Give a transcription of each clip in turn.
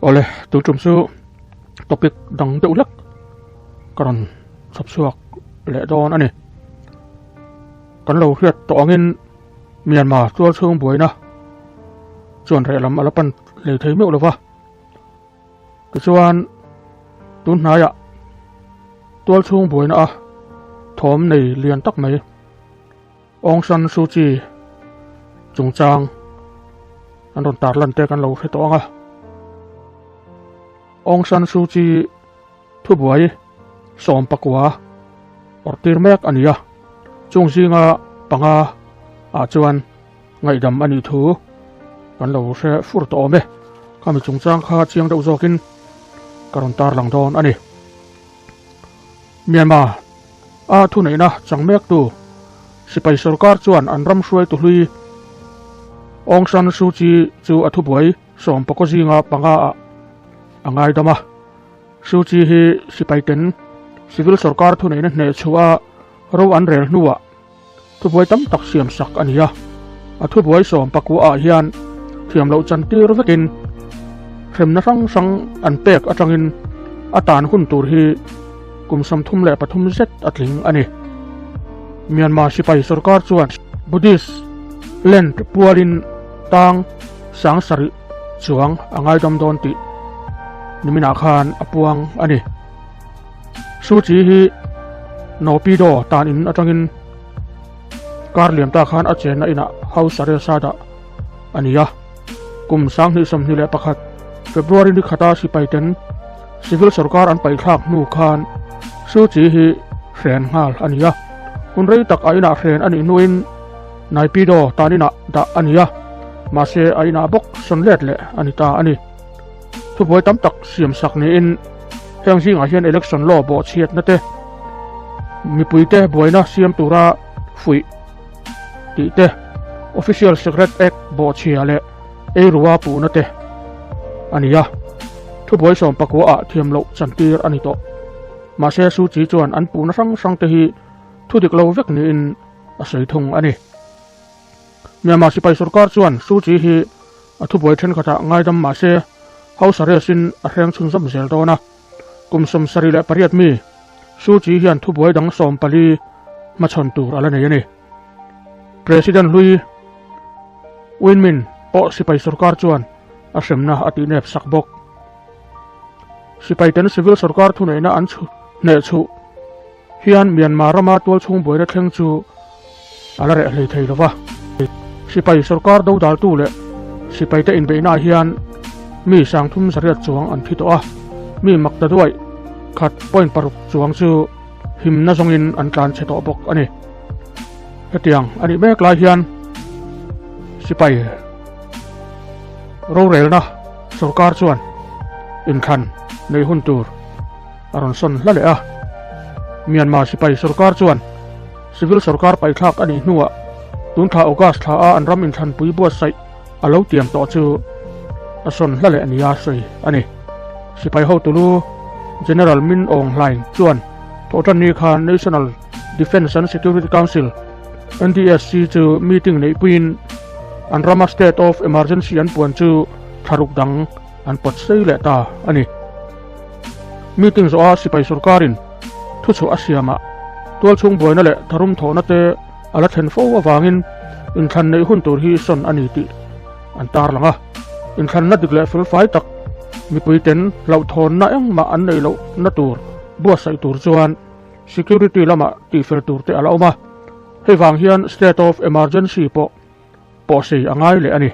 Awle, tun tum chu topic dang deuh hlek ka rawn chhawp chhuak leh dawn a ni. Kan lo hriat tawh angin Myanmar tual chhung buaina chuan reh lam a la pan hlei thei meuh lo va. Tichuan tun hnaiah tual chhung buaina a thawm nei lian tak mai Aung San Suu Kyi chungchang an rawn tar lan te kan lo hre tawh ang a. Aung San Suu Kyi thubuai 19 awrh tir mek a ni a, chung zinga panga ah chuan ngaihdam a nih thu kan lo hre fur tawh awm e. Khami chungchang kha chiang deuh zawkin ka rawn tar lang dawn a ni. Myanmar a thuneihna chang mektu sipai sorkar chuan an ram hruaitu hlui Aung San Suu Kyi chu a thubuai 19 zinga panga ah a ngaidam a. Suu Kyi hi sipai ten civil sorkar thuneihna hneh chhuah a ro an rel hnuah thubuai tam tak siam sak a ni a. A thubuai 19 ah hian thiam loh chan tir vekin hremna hrang hrang an pek atangin a tan hun tur hi kum 33 zet a tling a ni. Myanmar sipai sorkar chuan Buddhist land pualin tang 7000 chuang a ngaidam dawn tih niminah khan a puang a ni. Suu Kyi hi Naypyidaw tan in atangin kar liam ta khan a chenna inah House Arrest a dah a ni a. Kum 2021 February ni khata sipai ten civil sorkar an paih thlak hnu khan Suu Kyi hi hren nghal a ni a. Hun rei tak a inah hren a nih hnuin Naypyidaw tan inah dah a ni a, mahse a inah bawk sawn let leh a ni ta a ni. Thubuai tam tak siam sak niin heng zingah hian election law bawhchhiatna te, mipuite buaina siam tura fuih tih te, Official Secret Act bawhchhia leh eirua puhna te a ni a. Thubuai 19 ah thiam loh chantir a ni tawh. Mahse Suu Kyi chuan an puhna hrang hrang te hi thu dik lo vek niin a sawi thung a ni. Myanmar sipai sorkar chuan Suu Kyi hi a thubuai thenkhatah ngaidam mah se house arrest in a hreng chhunzawm zel dawn a. Kum 78 mi Suu Kyi hian thubuai dang 14 hmachhawn tur a la nei a ni. President hlui Win Myint pawh sipai sorkar chuan a hremna a tihnep sak bawk. Sipai ten civil sorkar thuneihna an hneh chhuh hian Myanmar rama tualchhung buaina thleng chu a la reh hlei thei lo va. Sipai sorkar dodaltu leh sipaite inbeihnaah hian mi 3800 chuang an thi tawh a, mi makta duaih khat point paruk chuang chu himna zawngin an tlan chhe tawh bawk a ni. Hetiang a nih mek lai hian sipai rorelna sorkar chuan inthlan nei hun tur a rawn sawn hla leh a. Myanmar sipai sorkar chuan civil sorkar paithlak a nih hnuah tun thla August thla a an ram inthlanpui buatsaih a lo tiam tawh chu a sawn hla leh nia sawi a ni. Sipai hotulu General Min Aung Hlaing chuan thawhtanni khan National Defence and Security Council, NDSC, chu meeting neihpuiin an rama state of emergency an puan chu thlaruk dang an pawt sei leh ta a ni. Meeting zawha sipai sorkarin thuchhuah a siamah tualchhung buaina leh tharum thawhna te a la thlen fo avangin inthlan neih hun tur hi sawn a ni tih an tarlang a. Inthlanna dik leh felfai tak mipuiten hlauhthawnna engmah an neih lohna tur buatsaih tur chuan security lamah tihfel tur te a la awm a. Hei vang hian state of emergency pawh pawhsei a ngai leh a ni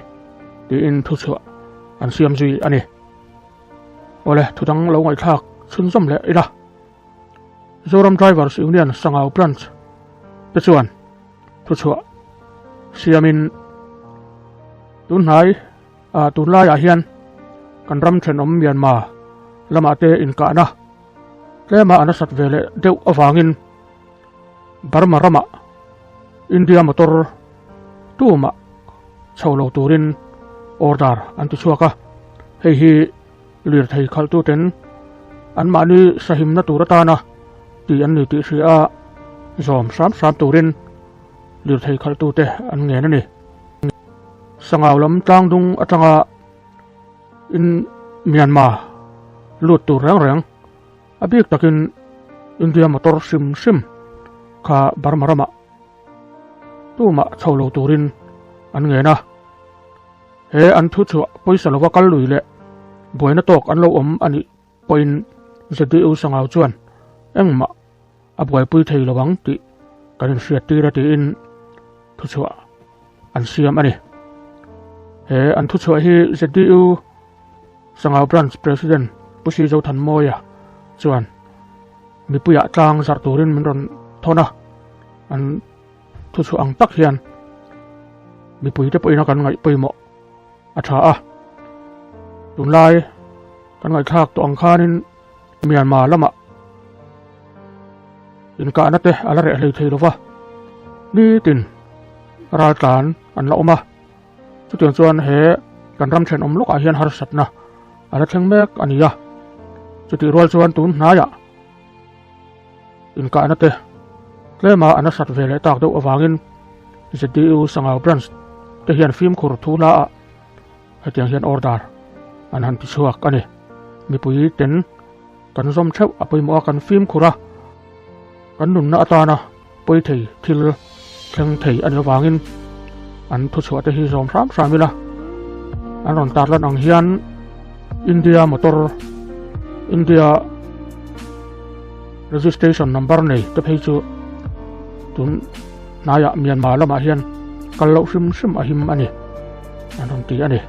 tiin thuchhuah an siam zui a ni. Awle, thudang lo ngaihthlak chhunzawm leh ila. Zoram Drivers Union Sangau Branch te chuan thuchhuah siamin tunhnai ah tunlaiah hian kan ram thenawm Myanmar lamah te inkahna tlema a nasat ve leh deuh avangin Burma ramah India motor tumah chho lo turin order an ti chhuak a, hei hi lirthei khalhtuten anmahni sahimna tur atana tih an ni tih hria a, zawm hram hram turin lirthei khalhtute an ngen a ni. Sangau lam tlangdung atanga in Myanmar lut tur reng reng a bik takin India motor hrim hrim kha Burma ramah tumah chho lo turin an ngen a. He an thu chhuah pawisa lova kal lui leh buaina tawk an lo awm a nih pawhin ZDU Sangau chuan engmah a buaipui thei lo ang tih kan inhriat tir a tiin thuchhuah an siam a ni. He an thuchhuah hi ZDU Sangau Branch President Pu Si Zothanmawia chuan mipuiah tlang zarh turin min rawn thawn a, an thuchhuah ang tak hian mipuite pawhin a kan ngaih pawimawh a tha a. Tunlai kan ngaihthlak tawh ang khanin Myanmar lamah inkahna te a la reh hlei thei lova, nitin raltlan an la awm a, chutiang chuan he kan ram thenawm lawkah hian harsatna a la thleng mek a ni a, chutih rual chuan tun hnaiah inkahna te tlema a nasat ve leh tak deuh avangin ZDU Sangau Branch te hian fimkhur thu hla ah Hetiang hian order an han ti chhuak a ni. Mipui ten kan zawm theuh a pawimawh a, kan fimkhur a, kan nunna atana pawi thei thil thleng thei a nih avangin an thuchhuah te hi zawm hram hram ila. An rawn tarlan ang hian India motor, India registration number nei te phei chu tun hnaiah Myanmar lamah hian kal loh hrim hrim a him a ni. An rawn ti a ni.